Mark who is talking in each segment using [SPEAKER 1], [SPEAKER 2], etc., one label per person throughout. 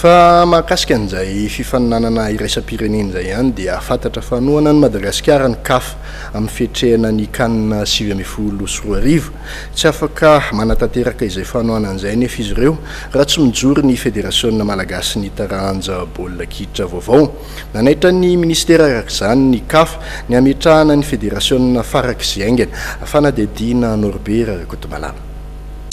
[SPEAKER 1] Fa mahakasika an'izay fifaninanana iraisam-pirenena izay ihany dia fantatra fa hanohana an'i Madagasikara ny Caf amin'ny fiatrehana ny Can 2019. Tsy afaka manatanteraka izay fanohanana izay anefa izy ireo raha tsy mijoro ny federasiona malagasin'ny taranja baolina kitra vaovao. Nanaitra ny minisitera araka izany ny Caf ny hametrahana ny federasiona farak'izay haingana. Fanadihadiana Norbert Rakotomalala.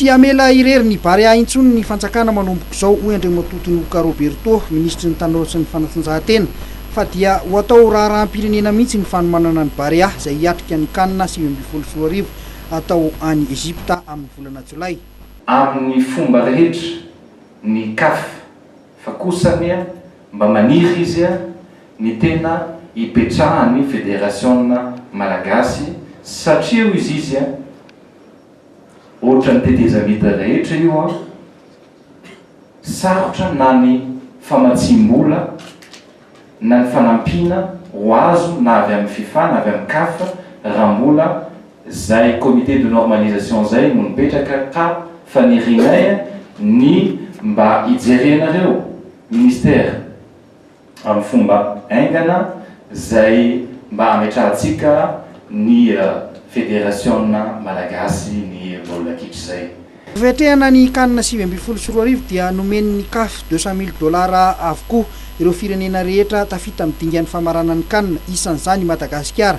[SPEAKER 2] Tsy hamela irery ny Barea intsony ny fanjakana manomboka izao, hoy Andriamatoa Tinoka Roberto, minisitry ny Tanora sy ny Fanatanjahantena, fa dia ho atao raharaham-pirenena mihitsy ny fanomanana ny Barea izay hiatrika ny Can 2019 hatao any Egypta amin'ny volana jolay.
[SPEAKER 3] Amin'ny fomba rehetra ny caf fa kosa anie mba maniry izy ny tena hipetrahan'ny federasiona malagasy satria hoy izy Ohatran'ny tetezamita rehetra io an! Sarotra na ny famatsiam-bola na ny fanampiana ho azo na avy amin'ny fifa na avy amin'ny caf raha mbola zay comité de normalisation zay no nipetraka ka fanirianay ny mba hijerenareo ministère amin'ny fomba haingana izay mba hametrahantsika ny Federasiona Malagasy ny baolina kitra izay.
[SPEAKER 2] Ho fiatrehana ny Can 2019 dia nomen'ny Caf 200 mille dollars avokoa ireo firenena rehetra tafita amin'ny dingan'ny famaranan'ny Can, isan'izany i Madagasikara.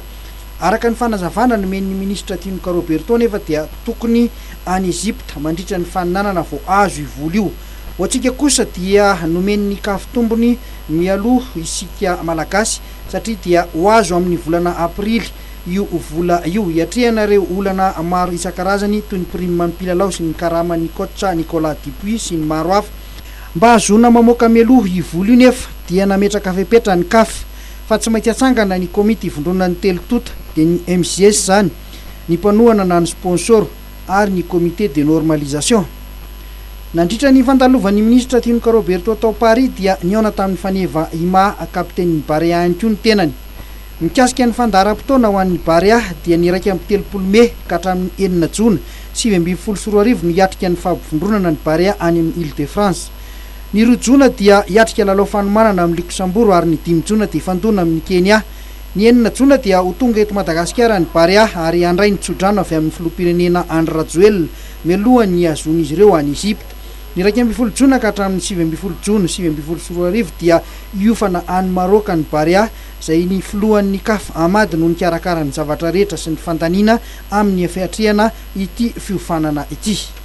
[SPEAKER 2] Araka ny fanazavana nomen'ny minisitra Tinoka Roberto anefa dia tokony any Egypte mandritra ny faninanana vao azo io vola io. Ho antsika kosa dia nomen'ny Caf tombony mialoha isika Malagasy satria dia ho azo amin'ny volana aprily io vola io hiatrehana ireo olana maro isan-karazany toy ny prime ny mpilalao sy ny karaman'ny coach Nicolas Dupuis sy ny maro hafa. Mba hahazoana mamoaka mialoha io vola io nefa dia nametraka fepetra ny Caf fa tsy maintsy atsangana ny komity ivondronan'ny telo tonta dia ny MJS izany, ny mpanohana na ny sponsor, ary ny Comité de normalisation. Nandritra ny fandalovan'ny minisitra Tinoka Roberto tao Paris dia nihaona tamin'ny Faneva Ima kapitenin'ny Barea ihany koa ny tenany. Mikasika ny fandaharam-potoana ho an'ny Barea dia ny 31 mey ka hatramin'ny enina jona 2019 no hiatrika ny fampivondronana ny Barea any amin'ny Ile de France. Ny roa jona dia hiatrika lalao fanomanana amin'i Luxembourg ary ny dimy jona dia hifandona amin'i Kenya. Ny enina jona dia ho tonga eto Madagasikara ny Barea ary handray ny tsodrano avy amin'ny filoham-pirenena Andry Rajoelina mialohan'ny hihazoan'izy ireo any Egypte. Ny 11 jona ka hatramin'ny 19 jona 2019 dia hiofana any Maroc ny Barea izay ny filohan'ny Caf Ahmad no nikarakara ny zavatra rehetra sy ny fandaniana amin'ny fiatrehana ity fiofanana ity.